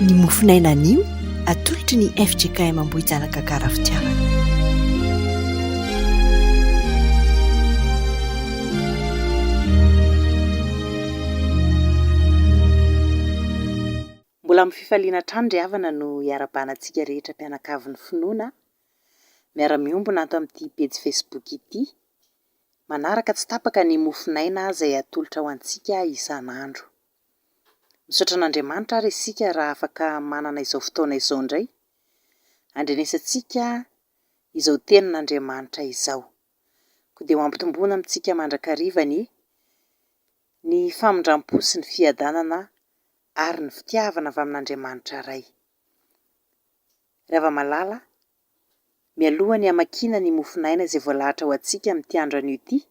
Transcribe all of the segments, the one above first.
Ny mofonaina anio atolotry ny fjkm Ambohijanaka Gara Fitiavana. Mbola amin'ny fifaliana hatrany ry havana no iarahabana antsika rehetra mpianakavin'ny finoana miara-miombona ato amin'ity pejy Facebook ity. Manaraka tsy tapaka ny mofonaina izay atolotra ho antsika isan'andro. Misaotra an'Andriamanitra ary isika raha afaka manana izao fotoana izao indray handrenesantsika izao tenin'Andriamanitra izao. Koa dia ho ampitomboina amintsika mandrakariva anie ny famindram-po sy ny fiadanana ary ny fitiavana avy amin'Andriamanitra Ray. Ry hava-malala, mialoha ny hamakiana ny mofon'aina izay voalahatra ho antsika amin'ity andro anio ity,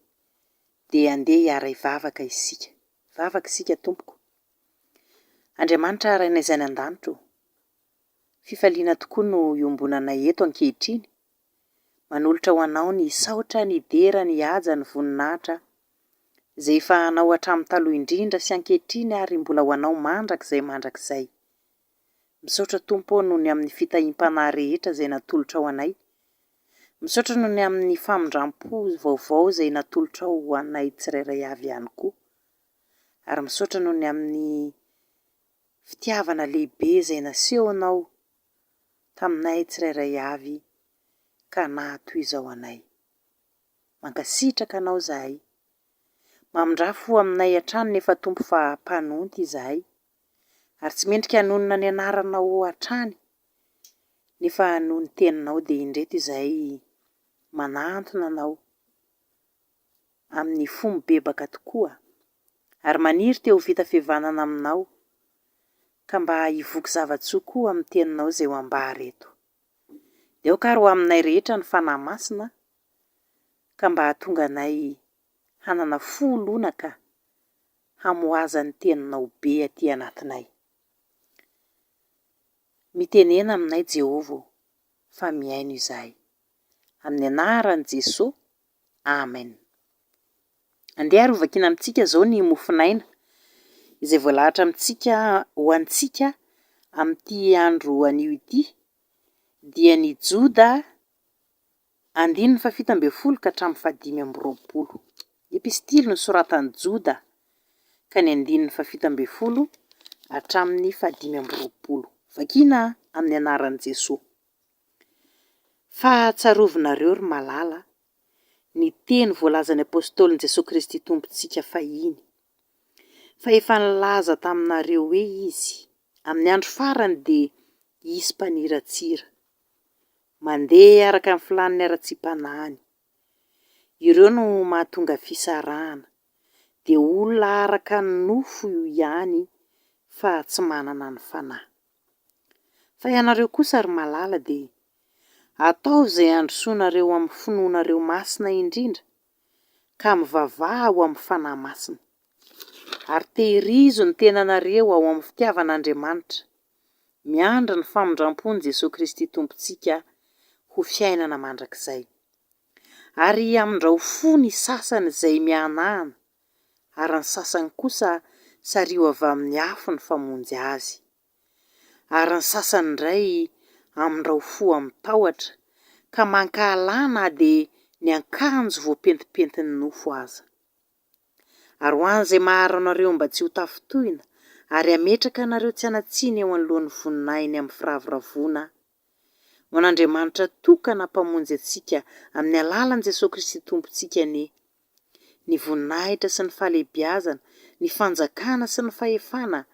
dia andeha hiara-hivavaka isika. Vavaka isika tompoko. Andriamanitra Rainay izay any an-danitra ô, fifaliana tokoa no iombonanay eto ankehitriny, manolotra ho Anao ny saotra, ny dera, ny haja, ny voninahitra, izay efa Anao hatramin'ny taloha indrindra sy ankehitriny ary mbola ho Anao mandrakizay mandrakizay. Misaotra Tompo ô noho ny amin'ny fitahiam-panahy rehetra izay natolotrao anay. Misaotra noho ny amin'ny famindram-po vaovao izay natolotrao ho anay tsirairay avy ihany koa. Ary misaotra noho ny amin'ny fitiavana lehibe izay nasehonao taminay tsirairay avy ka nahatoy izao anay. Mankasitraka Anao izahay. Mamindrà fo aminay hatrany nefa Tompo fa mpanonta izahay. Ary tsy mendrika hanonona ny anaranao hatrany, nefa noho ny teninao dia indreto izahay manantona anao amin'ny fo mibebaka tokoa, ary maniry te ho vita fihavanana aminao, ka mba hivoky zava-tsoa koa amin'ny teninao izay ho ambara eto. Dia aoka ary ho aminay rehetra ny Fanahy Masina, ka mba hahatonga anay hanana fo lonaka hamohaza ny teninao be aty anatinay. Mitenena aminay Jehovah ô, fa mihaino izahay. Amin'ny anaran'i Jesoa, Amen. Andeha ary hovakiana amintsika izao ny mofonaina izay voalahatra amintsika ho antsika amin'ity andro anio ity, dia ny Joda Andininy fahafito ambin'ny folo ka hatramin'ny fahadimy amby roapolo. Epistily nosoratan'i Joda ka ny andininy fahafito ambin'ny folo hatramin'ny fahadimy amby roapolo. Vakina amin'ny anaran'i Jesoa. Fa tsarovinareo, ry malala, ny teny voalazan'ny Apôstôlin'i Jesoa Kristy Tompontsika fahiny, fa efa nilaza taminareo hoe Izy, Amin'ny andro farany dia hisy mpaniratsira, Mandeha araka ny filàn'ny haratsiam-panahiny. Ireo no mahatonga fisarahana. Dia olona araka ny nofo io ihany fa tsy manana ny fanahy. Fa ianareo kosa ry malala dia ataovy izay handrosoanareo amin'ny finoanareo masina indrindra ka mivavaha ho amin'ny Fanahy Masina. Ary tehirizo ny tenanareo ao amin'ny fitiavan'Andriamanitra Miandry ny famindram-pon'i Jesoa Kristy Tompontsika ho fiainana mandrakizay. Ary hamindrao fo ny sasany izay miahanahana, ary ny sasany kosa sariho avy amin'ny afo ny famonjy azy. Ary ny sasany indray amindrao fo amin'ny tahotra, ka mankahalà na dia ny ankanjo voapentimpentin'ny nofo aza. Ary ho an'izay maharo anareo mba tsy ho tafintohina, ary hametraka anareo tsy hanan-tsiny eo anoloan'ny voninahiny amin'ny firavoravoana, ho an'Andriamanitra tokana Mpamonjy antsika amin'ny alalan'i Jesoa Kristy Tompontsika anie, ny voninahitra sy ny fahalehibiazana, ny fanjakana sy ny fahefana,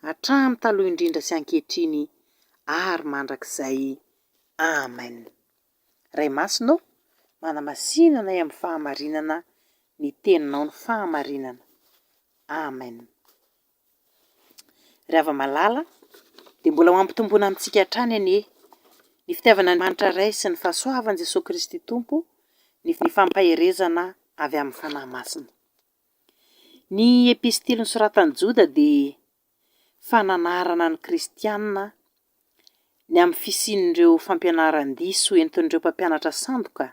hatramin'ny taloha indrindra sy ankehitriny ary mandrakizay. Amen. Ray Masina ô, manamasina anay amin'ny fahamarinana ny teninao ny fahamarinana. Amen. Ry hava-malala, dia mbola ho ampitomboina amintsika hatrany anie ny fitiavan'Andriamanitra Ray sy ny fahasoavan'i Jesoa Kristy Tompo, ny fampaherezana avy amin'ny Fanahy Masina. Ny epistily nosoratan'i Joda dia fananarana ny kristiana ny amin'ny fisian'ireo fampianaran-diso entin'ireo mpampianatra sandoka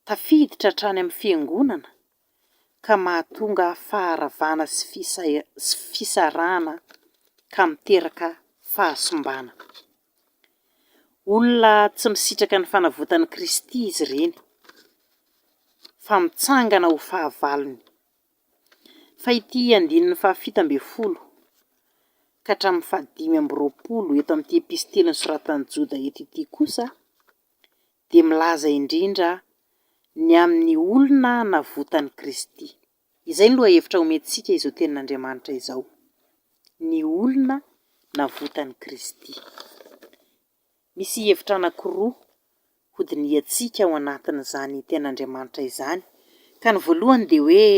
tafiditra hatrany amin'ny fiangonana ka mahatonga faharavana sy fisarahana. Ka miteraka fahasimbana. Olona tsy misitraka ny fanavotan'i Kristy izy ireny, fa mitsangana ho fahavalony. Fa ity andininy fahafito ambin'ny folo ka hatramin'ny fahadimy amby roapolo eto amin'ity epistily nosoratan'i Joda eto ity kosa dia milaza indrindra ny amin'ny olona navotan'i Kristy. Izay no lohahevitra omentsika izao tenin'Andriamanitra izao, ny olona navotan'i Kristy. Misy hevitra anankiroa hodinihantsika ao anatin'izany tenin'Andriamanitra izany, ka ny voalohany dia hoe,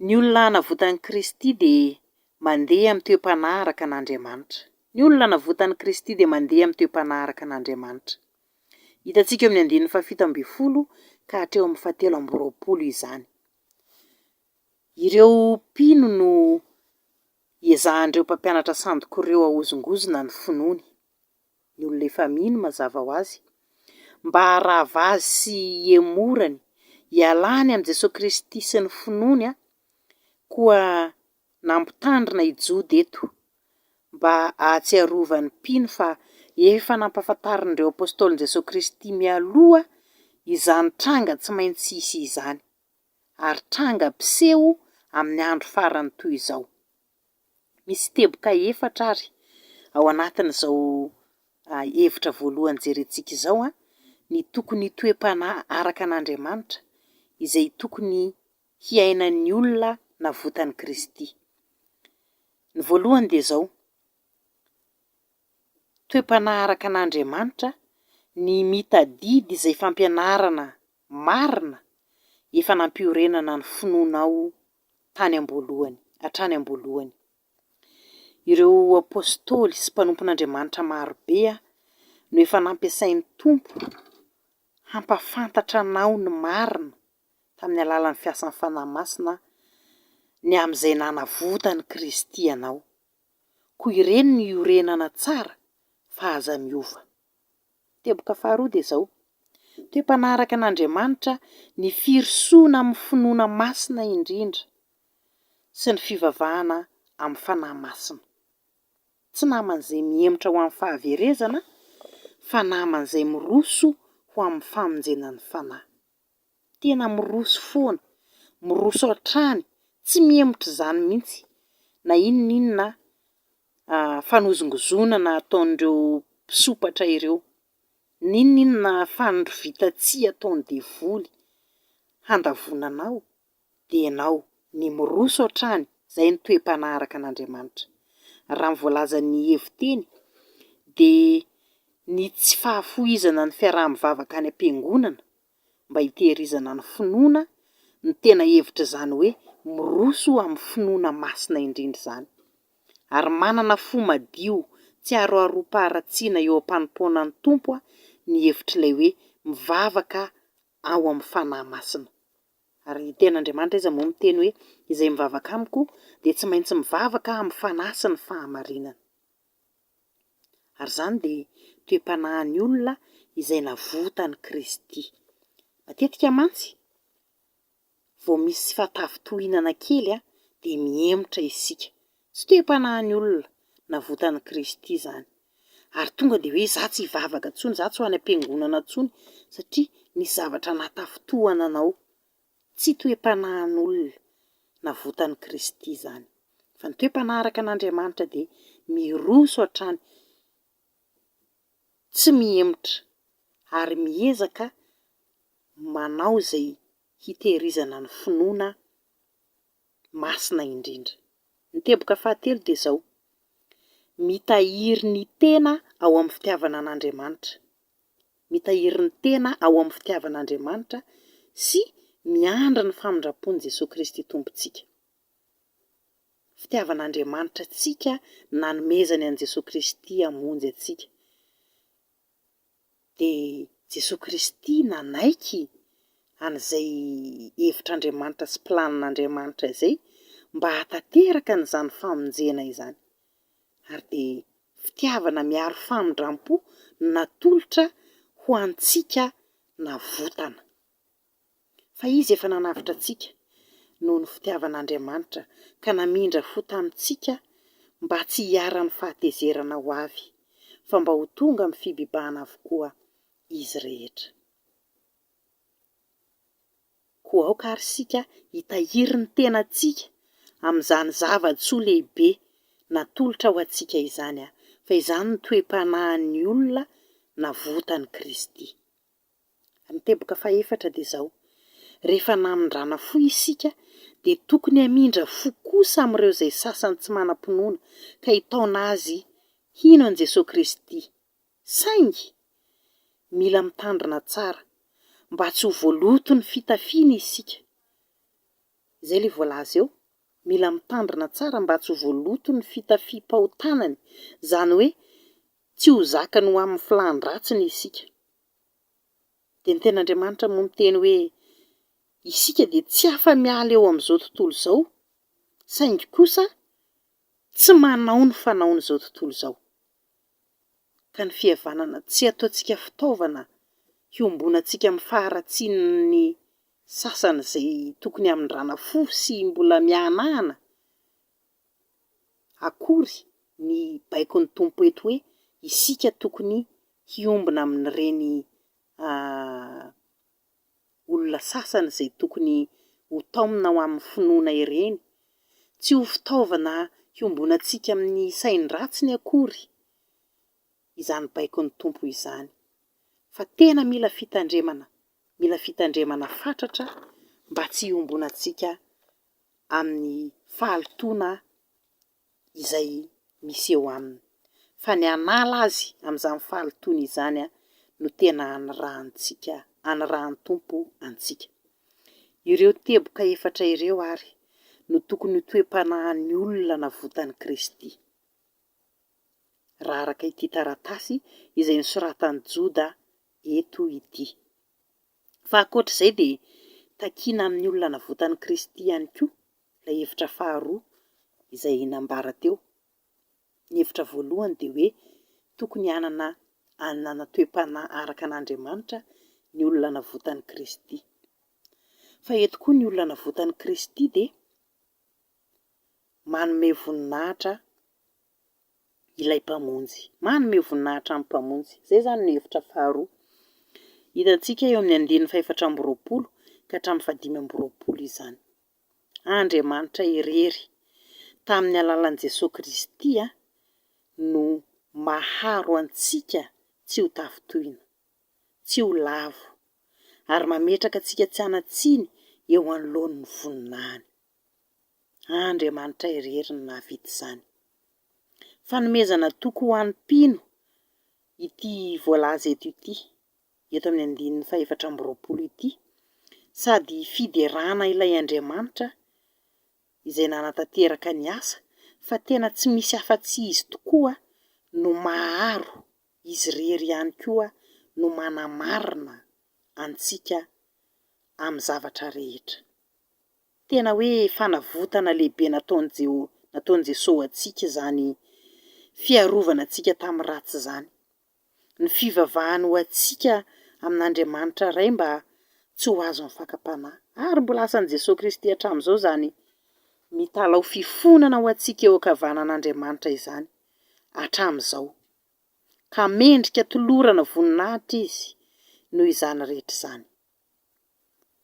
ny olona navotan'i Kristy dia mandeha amin'ny toe-panahy araka an'Andriamanitra. Ny olona navotan'i Kristy dia mandeha amin'ny toe-panahy araka an'Andriamanitra. Hitantsika eo amin'ny andininy fahafito ambin'ny folo ka hatreo amin'ny fahatelo amby roapolo izany. Ireo mpino no iezahan'ireo mpampianatra sandoka ireo ahozongozona ny finoany, ny olona efa mino mazava ho azy, mba haharava azy sy hihemorany, hialany amin'i Jesoa Kristy sy ny finoany, koa Nampitandrina i Joda eto mba hahatsiarovan'ny mpino fa efa nampahafantarin'ireo apostolin'i Jesoa Kristy mialoha izany tranga tsy maintsy hisy izany, ary tranga mpiseho amin'ny andro farany toy izao. Misy teboka efatra ary ao anatin'izao hevitra voalohany jerentsika izao, ny tokony toe-panahy araka an'Andriamanitra izay tokony hiainan'ny olona navotan'i Kristy. Ny voalohany dia izao, toe-panahy araka an'Andriamanitra ny mitadidy izay fampianarana marina efa nampiorenana ny finoanao tany am-boalohany, hatrany am-boalohany. Ireo apostoly sy mpanompon'Andriamanitra marobe no efa nampiasain'ny Tompo hampahafantatra anao ny marina tamin'ny alalan'ny fiasan'ny Fanahy Masina ny amin'izay nanavotan'i Kristy anao. Koa ireny no iorenana tsara fa aza miova. Teboka faharoa dia izao, toe-panaraka an'Andriamanitra ny firosoana amin'ny finoana masina indrindra sy ny fivavahana amin'ny Fanahy Masina. Tsy naman'izay mihemotra ho amin'ny fahaverezana fa naman'izay miroso ho amin'ny famonjena ny fanahy. Tena miroso foana, miroso hatrany, tsy mihemotra izany mihitsy na inona inona fanozongozonana ataon'ireo mpisompatra ireo, n'inon'inona fanondrovita-tsihy ataon'ny devoly handavoana anao dia ianao ny miroso hatrany, izay ny toe-panahy araka an'Andriamanitra. Raha ny voalazan'ny hevi-teny dia ny tsy fahafohizana ny fiaraha-mivavaka any am-piangonana mba hitehirizana ny finoana no tena hevitr'izany hoe miroso amin'ny finoana masina indrindra izany. Ary manana fo madio tsy aroharoam-paharatsiana eo am-panompoana ny Tompo ny hevitr'ilay hoe mivavaka ao amin'ny Fanahy Masina. Ary ny Tenin'Andriamanitra aiza moa miteny hoe izay mivavaka amiko dia tsy maintsy mivavaka amin'ny fanahy sy ny fahamarinana. Ary izany dia toe-panahin'ny olona izay navotan'i Kristy. Matetika mantsy, vao misy fahatafintohinana kely dia mihemotra isika. Tsy toe-panahin'ny olona navotan'i Kristy izany. Ary tonga dia hoe izaho tsy hivavaka intsony, izaho tsy ho any am-piangonana intsony satria nisy zavatra nahatafintohana anao. Tsy toe-panahin'olona navotan'i Kristy izany. Fa ny toe-panahy araka an'Andriamanitra dia miroso hatrany, tsy mihemotra ary miezaka manao izay hitehirizana ny finoana masina indrindra. Ny teboka fahatelo dia izao, mitahiry ny tena ao amin'ny fitiavana an'Andriamanitra. Mitahiry ny tena ao amin'ny fitiavan'Andriamanitra sy miandry ny famindram-pon'i Jesoa Kristy Tompontsika. Fitiavan'Andriamanitra antsika nanomezany an'i Jesoa Kristy hamonjy antsika. Dia Jesoa Kristy nanaiky an'izay hevitr'Andriamanitra sy planin'Andriamanitra izay mba hahatanteraka an'izany famonjena izany. Ary dia fitiavana miaro famindram-po no natolotra ho antsika navotana. Fa Izy efa nanavotra antsika noho ny fitiavan'Andriamanitra ka namindra fo tamintsika. Mba tsy hiharan'ny fahatezerana ho avy, fa mba ho tonga amin'ny fibebahana avokoa izy rehetra. Koa aoka àry isika hitahiry ny tenantsika amin'izany zava-tsoa lehibe natolotra ho antsika izany, fa izany no toe-panahin'ny olona navotan'i Kristy. Ny teboka fahefatra dia izao, rehefa namindrana fo isika dia tokony hamindra fo kosa amin'ireo izay sasany tsy manam-pinoana ka hitaona azy hino an'i Jesoa Kristy. Saingy mila mitandrina tsara mba tsy ho voaloton'ny fitafiana isika. Izay ilay voalaza eo, mila mitandrina tsara mba tsy ho voaloton'ny fitafiam-pahotanany, izany hoe tsy ho zakany ho amin'ny filàn-dratsiny isika. Dia ny Tenin'Andriamanitra moa miteny hoe isika dia tsy afa-miala eo amin'izao tontolo izao, saingy kosa tsy manao ny fanaon'izao tontolo izao. Ka ny fihavanana tsy ataontsika fitaovana hiombonantsika amin'ny faharatsian'ny sasany izay tokony hamindrana fo sy mbola miahanahana akory ny baikon'ny Tompo eto hoe isika tokony hiombona amin'ireny olona sasany izay tokony ho taomina ho amin'ny finoana ireny, tsy ho fitaovana hiombonantsika amin'ny sain-dratsiny akory izany baikon'ny Tompo izany, fa tena mila fitandremana, mila fitandremana fatratra mba tsy hiombonantsika amin'ny fahalotoana izay misy eo aminy, fa ny hanala azy amin'izany fahalotoana izany no tena anirahantsika, anirahan'ny Tompo antsika. Ireo teboka efatra ireo àry no tokony ho toe-panahin'ny olona navotan'i Kristy, raha araka ity taratasy izay nosoratan'i Joda eto ity. Fa ankoatra izay dia takiana amin'ny olona navotan'i Kristy ihany koa ilay hevitra faharoa izay nambara teo. Ny hevitra voalohany dia hoe tokony hanana hanana toe-panahy araka an'Andriamanitra ny olona navotan'i Kristy. Fa eto koa ny olona navotan'i Kristy dia manome voninahitra ilay Mpamonjy. Manome voninahitra ny Mpamonjy. Izay izany no hevitra faharoa. Hitantsika eo amin'ny andininy fahefatra amby 20 ka hatramin'ny fahadimy amby 20 izany. Andriamanitra irery, tamin'ny alalan'i Jesoa Kristy, no maharo antsika tsy ho tafintohina, tsy ho lavo, ary mametraka antsika tsy hanan-tsiny eo anoloan'ny voninahiny. Andriamanitra irery no nahavita izany. Fanomezana toky ho an'ny mpino ity voalaza eto ity, eto amin'ny andininy fahefatra 28 ity, sady fiderana ilay Andriamanitra izay nanatanteraka ny asa, fa tena tsy misy afa-tsy Izy tokoa no maharo, Izy irery ihany koa no manamarina antsika amin'ny zavatra rehetra. Tena hoe fanavotana lehibe nataon'i Jeho, nataon'i Jesoa ho antsika izany fiarovana antsika tamin'ny ratsy izany. Ny fivavahany ho antsika amin'Andriamanitra Ray mba tsy ho azon'ny fakam-panahy. Ary mbola asan'i Jesoa Kristy hatramin'izao izany mitalaho fifonana ho antsika eo ankavanan'Andriamanitra izany hatramin'izao. Ka mendrika tolorana voninahitra Izy noho izany rehetra izany.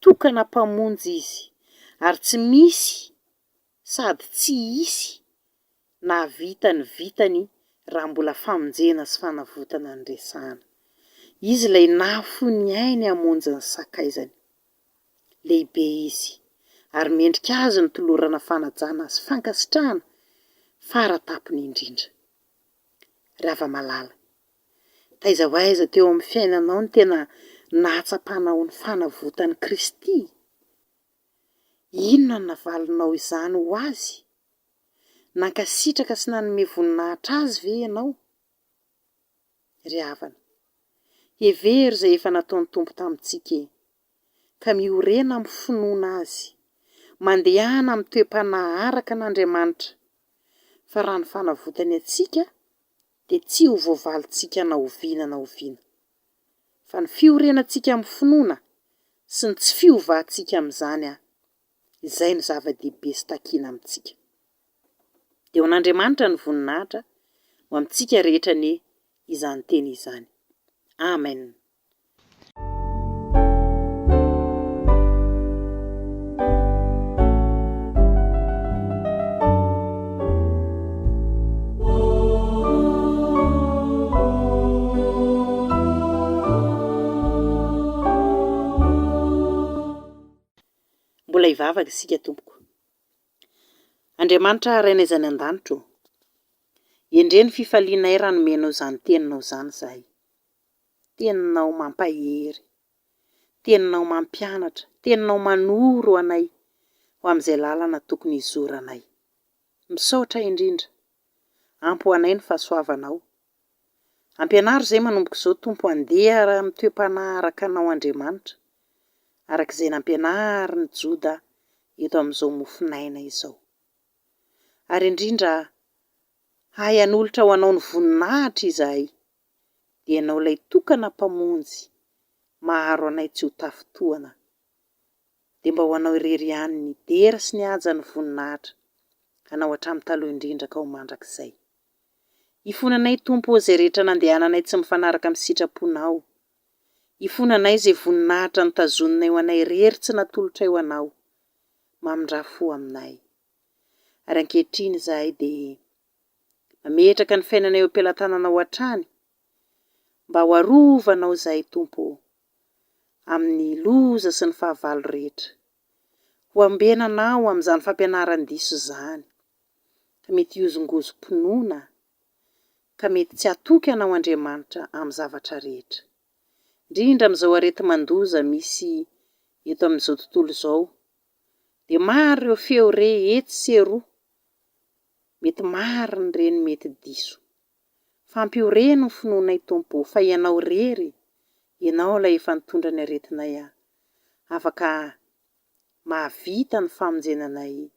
Tokana Mpamonjy Izy, ary tsy misy sady tsy hisy nahavita ny vitany raha mbola famonjena sy fanavotana no resahana. Izy ilay nahafoy ny ainy hamonjy ny sakaizany. Lehibe Izy, ary mendrika Azy ny tolorana fanajana sy fankasitrahana fara tampony indrindra. Ry hava-malala, Taiza ho aiza teo amin'ny fiainanao no tena nahatsapanao ny fanavotan'i Kristy? Inona no navalinao izany ho Azy? Nankasitraka sy nanome voninahitra Azy ve ianao? Ry havana, hevero izay efa nataon'ny Tompo tamintsika e! Ka miorena amin'ny finoana Azy. Mandehana amin'ny toe-panahy araka an'Andriamanitra. Fa raha ny fanavotany antsika dia tsy ho voavalintsika na oviana na oviana. Fa ny fiorenantsika amin'ny finoana sy ny tsy fiovantsika amin'izany, izay no zava-dehibe sy takiana amintsika. Dia ho an'Andriamanitra ny voninahitra, ho amintsika rehetra anie izany teny izany. Amen. Mbola hivavaka isika tompoko. Andriamanitra Rainay izay any an-danitra ô, endrey ny fifalianay raha nomenao izany teninao izany izahay. Teninao mampahery, teninao mampianatra, teninao manoro anay ho amin'izay lalana tokony hizoranay. Misaotra indrindra. Ampy ho anay ny fahasoavanao. Ampianaro izay manomboka izao Tompo handeha amin'ny toe-panahy araka Anao Andriamanitra, araka izay nampianarin'i Joda eto amin'izao mofon'aina izao. Ary indrindra hahay hanolotra ho Anao ny voninahitra izahay, dia Ianao ilay tokana Mpamonjy maharo anay tsy ho tafintohana. Dia mba ho Anao irery ihany ny dera sy ny haja ny voninahitra, Anao hatramin'ny taloha indrindra ka ho mandrakizay. Ifonanay Tompo ô izay rehetra nandehananay tsy mifanaraka amin'ny sitraponao. Ifonanay izay voninahitra notazoninay ho anay irery tsy natolotray ho Anao. Mamindrà fo aminay. Ary ankehitriny izahay dia mametraka ny fiainanay eo am-pelatananao hatrany mba ho arovanao izahay Tompo ô amin'ny loza sy ny fahavalo rehetra. Ho ambenanao amin'izany fampianaran-diso izany. ka mety hihozongozom-pinoana, ka mety tsy hatoky anao Andriamanitra amin'ny zavatra rehetra. Indrindra amin'izao areti-mandoza misy eto amin'izao tontolo izao, dia maro ireo feo re etsy sy eroa, mety marina ireny mety diso. Fa ampioreno ny finoanay Tompo ô, fa Ianao irery, Ianao ilay efa nitondra ny aretinay afaka mahavita ny famonjena anay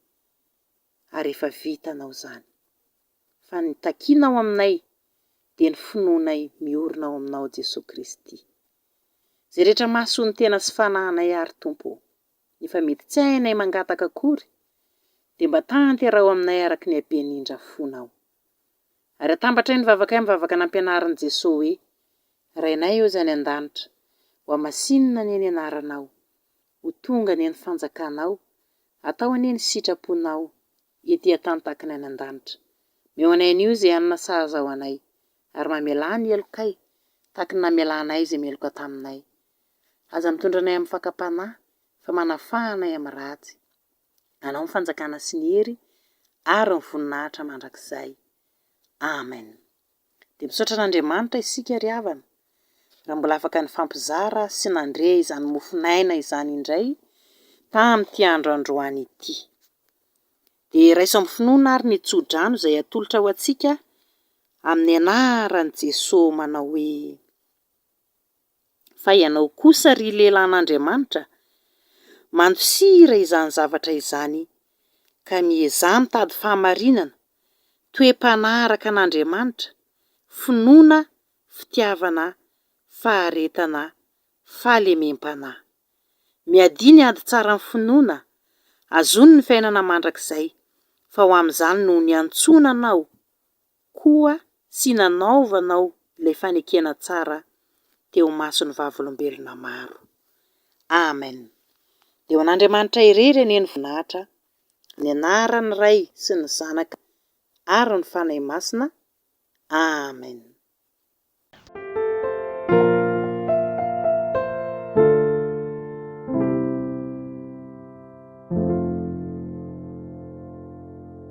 ary efa vitanao izany. Fa ny takianao aminay dia ny finoanay miorina ao aminao Jesoa Kristy. Izay rehetra mahasoa ny tena sy fanahinay àry Tompo ô, nefa mety tsy hainay mangataka akory, dia mba tanteraho aminay araka ny haben'ny indra fonao. Ary atambatray ny vavakay amin'ny vavaka nampianarin'i Jesoa hoe, Rainay ô izay any an-danitra, ho hamasinina anie ny anaranao, ho tonga anie ny fanjakanao, Atao anie ny sitraponao ety an-tany tahaka ny any an-danitra. Omeo anay anio izay hanina sahaza ho anay, ary mamelà ny helokay, tahaka ny namelanay izay meloka taminay. Aza mitondra anay amin'ny fakam-panahy, fa manafaha anay amin'ny ratsy. Anao ny fanjakana sy ny hery ary ny voninahitra mandrakizay. Amen. Dia misaotra an'Andriamanitra isika ry havana raha mbola afaka nifampizara sy nandre izany mofon'aina izany indray tamin'ity andro androany ity. Dia raiso amin'ny finoana ary ny tso-drano izay atolotra ho antsika amin'ny anaran'i Jesoa manao hoe. Fa ianao kosa, ry lehilahin'Andriamanitra, mandosira izany zavatra izany, ka miezaha mitady fahamarinana, toe-panahy araka an'Andriamanitra, finoana, fitiavana, faharetana, fahalemem-panahy. Miadia ny ady tsaran'ny finoana, azony ny fiainana mandrakizay, fa ho amin'izany no niantsoana anao koa sy nanaovanao ilay fanekena tsara teo imason'ny vavolombelona maro. Amen. Dia ho an'Andriamanitra irery anie ny voninahitra, amin'ny anaran'ny Ray sy ny Zanaka ary ny Fanahy Masina. Amen.